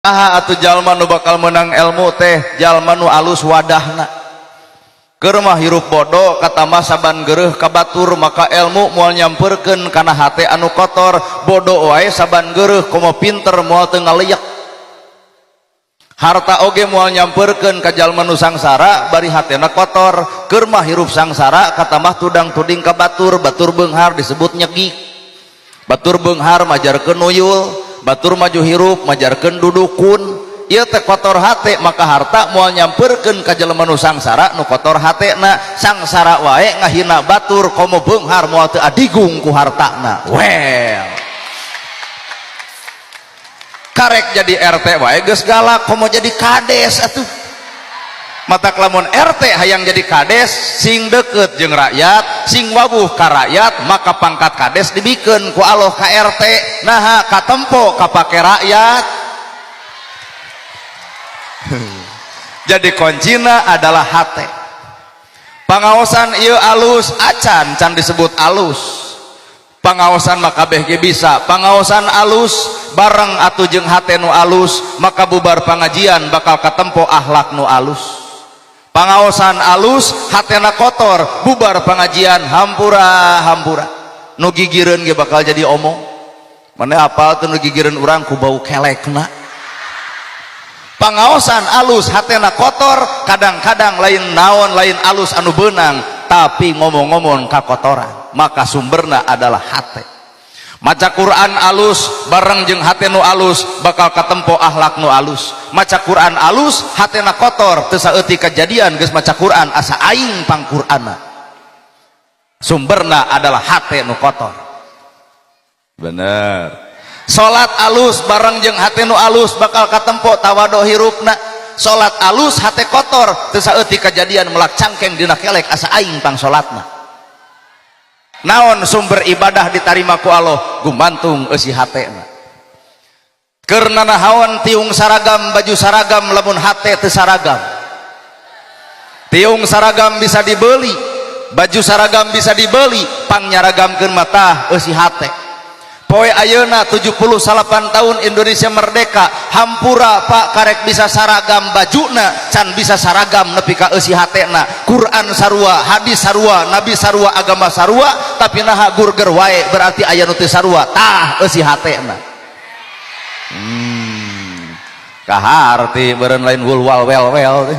Saha atuh jalma nu bakal menang ilmu teh? Jalma nu alus wadahna. Keur mah hirup bodoh katamah saban gereuh ka batur, maka ilmu moal nyamperkeun kana hate anu kotor. Bodoh wae saban gereuh, komo pinter moal teu ngaleyek. Harta oge moal nyamperkeun ka jalma nu sangsara bari hatena kotor. Keur mah hirup sangsara katamah tudang tuding ka batur. Batur beunghar disebut nyegik, batur beunghar majarkeun nuyul, batur maju hirup majarkeun dudukun. Ieu teh kotor hate, maka harta moal nyamperkeun ka jelema nu sangsara nu kotor hatena. Sangsara wae ngahina batur, komo beunghar moal teu adigung ku hartana. Well, karek jadi RT wae geus galak, komo jadi kades atuh. Matak lamun RT hayang jadi kades sing deket jeung rakyat, sing wawuh ka rakyat, maka pangkat kades dibikeun ku Allah ka RT. Naha? Katempo kapake rakyat. Jadi kuncina adalah hate. Pangaosan ieu alus acan, can disebut alus. Pangaosan mah kabeh ge bisa. Pangaosan alus bareng atuh jeung hate nu alus, maka bubar pangajian bakal katempo akhlak nu alus. Pangaosan alus hatena kotor, bubar pengajian hampura hampura, nu gigireun ge bakal jadi omong. Mana apal tuh nu gigireun urang ku bau kelekna. Pangaosan alus hatena kotor, kadang-kadang lain naon, lain alus anu beunang, tapi ngomong-ngomong kakotoran. Maka sumberna adalah hate. Maca Quran alus bareng jeung hate nu alus bakal katempo akhlak nu alus. Maca Quran alus hatena kotor, teu saeutik kejadian geus maca Quran asa aing pang Qur'anna. Sumberna adalah hate nu kotor. Bener. Salat alus bareng jeung hate nu alus bakal katempo tawado hirupna. Salat alus hate kotor, teu saeutik kejadian melak cangkeng dina kelek asa aing pang salatna. Naon sumber ibadah ditarima ku Allah? Gumantung eusi hatena. Keur nanahaon tiung saragam, baju saragam, lamun hate teu saragam? Tiung saragam bisa dibeli, baju saragam bisa dibeli, pang nyaragamkeun mata eusi hate. Poe ayeuna 78 tahun Indonesia merdeka, hampura Pak, karek bisa saragam bajuna, can bisa saragam nepi ka eusi hatena. Quran sarua, hadis sarua, nabi sarua, agama sarua, tapi naha gurger wae? Berarti aya nu teu sarua, tah eusi hatena. Kaharti beureun, lain wul wal wel wel.